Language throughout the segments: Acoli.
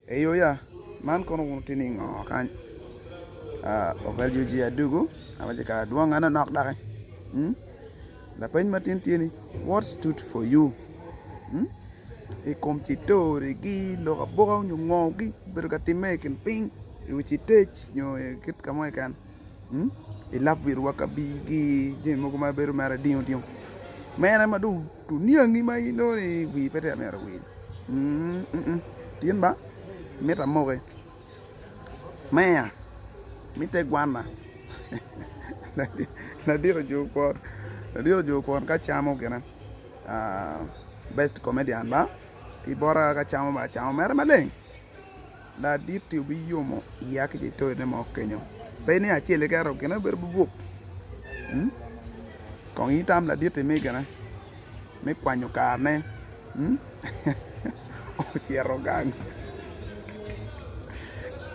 Eyo ya, man kono wun wutye ni ngo kany? Okel UG adugu awaci kara dwonga nonok doki. Lapeny ma tin tye ni what stood for you? I kom citorigi, lok aboka nyo ngo gi obedo ka timme i kin piny i wi citec nyo i kit ka mo keken. I lab wirwa ka bigi jami mogo ma bedo mere dingo dingo mene ma dong oniangi ma inongo ni wii pe tye ka myero owil tin ba mito amoki meya mitte gwanna ladit ojuko kwon ladit ojuko kwon ka camo gine best comedian ba ki bota ka camo ba camo mere maleng. Ladit-ti obiyomo iya ki citoyone mo kenyo. Pe ni acel keken ento gine obedo bubuk. Kong itam ladit-ti me gine me kwanyo karene ocito gang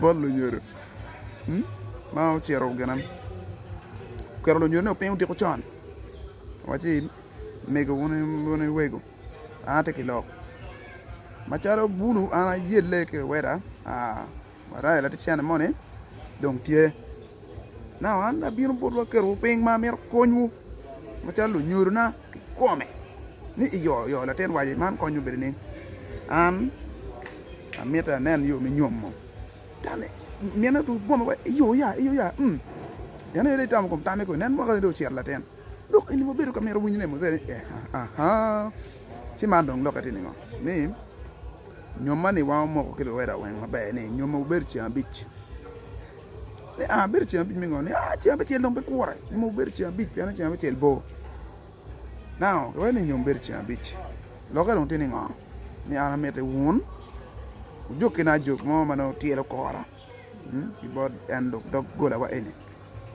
bot lunyodo ma ocito gine oketo lunyodone piny odiko con owacci mego wun iwego. An atye ki lok macalo bulu an ayelle ki luweda Raila tye cene moni dong tye now an abino botwu aketowu piny ma amito konywu macalo lunyodona kikome ni iyo iyo latin waco man kony obedo nining an amito anen yo me nyomo mine bwome iyo ya iyo ya en aye dong itamo kom tamme kong nen mwakane dong ocito latin. Dok in wabedo ka mito winyone Moses ni aha ci man dong lokke tye ningo ni nyomma ni wan omoko ki luweda weng maber ni nyomma obedo ceng abic ni a bedo ceng abic me ngo ni a ceng abicel dong pe kure nyomma obedo ceng abic pien ceng abicel bor now kiwaco ni nyom bedo ceng abic lokke dong tye ningo ni an amiti wun wujokina ajok mo ma nongo tyelo kora ki bot en doggola wa eni.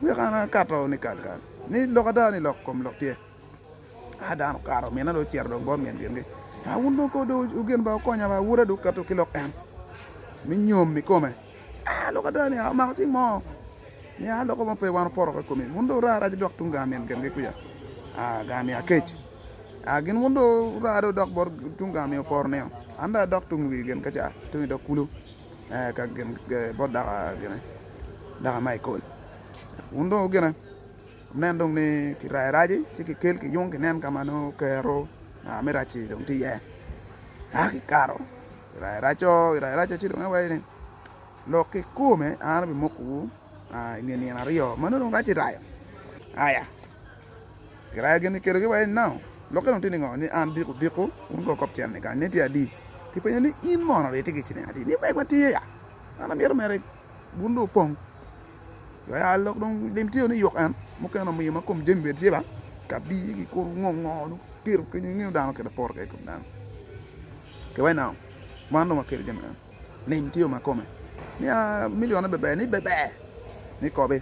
Wek an akato ni kal kal ni lok ada ni lok kom lok tye. A dano okato minne dong ocito dong bot min gingi. A wun dong ko dong wugen ba wukonya ba awoda dong okato ki lok en me nyom i kome. A lok ada ni a omako cing mo ni a loko mo pe wan opoto ki komi wun dong wura arac wudok tung gang min gingi kuca a gang mi akec. A gin wun dong wura dong wudok bot tung gang mi oporo nino an dong adok tung wi gin kaca tung i dog kulu. Ka gin bot dako gine dako ma i kol wun dong wugine wunen dong ni kirayo raci ci kikel kiyung kinen ka ma nongo kero me rac-ci dong tye iye ka kikato kirayo raco kirayo raco ci dong iwaco ni lok kikome an abimokowu i nge nino aryo ma nongo dong rac-ci rayo aya. Kirayo gin kikelogi wa i nao. Lokke dong tye ni ngo? Ni an diko diko wun ko kop cen ni kany ni tye adi? Kipenyo ni in mono dong itye ki ciling adi? Ni megwa tye ya. An amito mere wun dong wupong. Ya lok dong lim tye ni yuk en mukene omiyo ma kom jami bene tye ba kabi ki kuru ngo ngo tiro kenyo ingeyo dano kite poto kwede i kom dano. Kiwaco nao wan dong wakelo jami eno lim tye ma kome ni a million-ne ber ber ni ber ber ni kobi.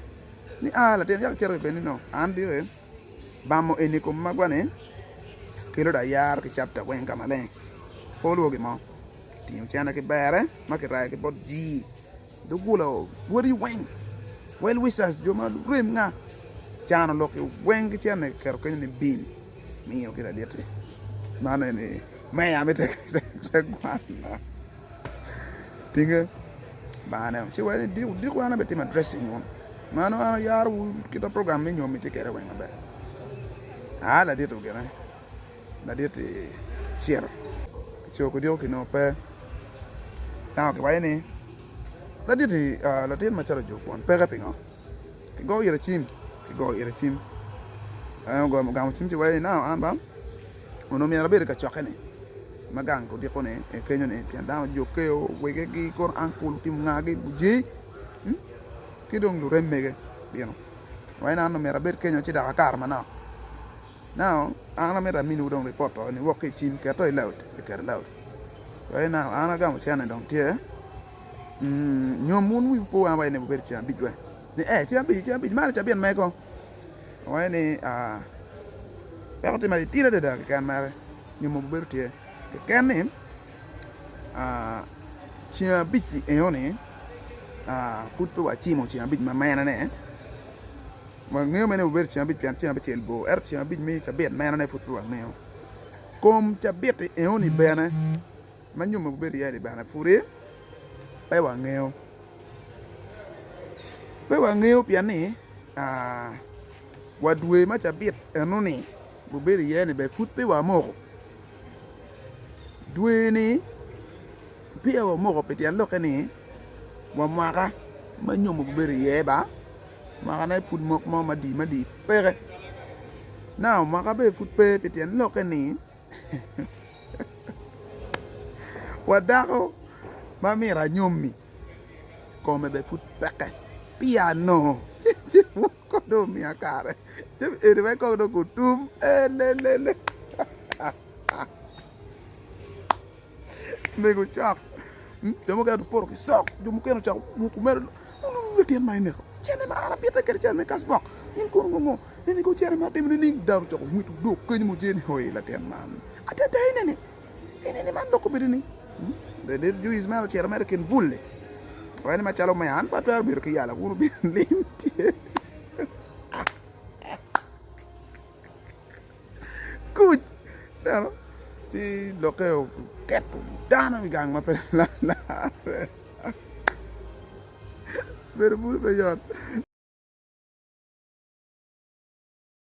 Ni a latin yaka cito bene ni no an dire bamo eni kom magwa ni kelo da yaro ki chapter weng ka maleng pe olwo gin mo tingo cene ki bere ma kirayo ki bot jii doggola wadi weng well wishers jo ma lurem nga cano lok weng ki cene keto kenyo ni bim miyo ki laditi man eni meya me te gwana. Tinge bane ci wek ni odiko an abitimo addressing wun mano an ayaro wu kita program me nyomi tye kwede weng maber aa ladit ogene ladit cito co kudiko kinongo pe dano kiwaco ni ladit latin macalo ojuk kwon peke pingo. Kigoyo ire cim, kigoyo ire cim. En ogamo cim ci waco ni nao an ba onongo myero abed i kacokke-ni ma gang odiko-ni kenyo-ni pien dano ojukke wegegi kono ankul otimo ngagi ojei ki dong lurem mege bino waco ni an onongo myero abed kenyo ci dok akato manok nao an amito aminiwu dong ripot to niwok ki i cim ket to i loud kiketo i loud waco ni nao an agamo cene dong tye. Nyom wun wiwu pe owang waci ni wubedo ceng abic we? Ni ee ceng abic, ceng abic man cabit mego. Awaco ni aa peko tye matitidi adada keken mere nyom obedo tye keken ni aa ceng abic-ci enoni aa pud pe wacimo ceng abic ma mene-ne wangeyo mere ni obedo ceng abic pien ceng abicel bor ento ceng abic me cabit mene-ne pud pe wangeyo kom cabit-ti enoni bene. ma nyom obedo iye-ni bene pudi. Pe wangeyo. Pe wangeyo pien ni wa dwe ma cabit eno-ni gubedo iye-ni bene pud pe wamoko. Dwe-ni peya wamoko pi tyen lokke ni wa mwaka ma nyom obedo iye ba mwakane pud mok mo madii madii peke. Now mwaka bene pud pe pi tyen lokke ni wa dako ma myero anyom-mi kome bene pud peke peya anongo ci kong dong omiya kare ci eni wek kong dong gutum elelele mego cok jo mukene opoto ki cok jo mukene ocako wuko mere latin ma ineko cene ma an apite kwede cene me kacbok in kono ngo eni kono cene ma atimo nining dano ocako ngweco dok kenyo ma oje ni oi latin man adada enini enini man dok obedo ni ladit juice mere ocito mere i kin bul-li wek ni macalo me an pe atwero bedo ki yala wun wubin lim tye Kuc dano ci lokke oketo dano i gang ma pe larre. Bedo bulu pe yot.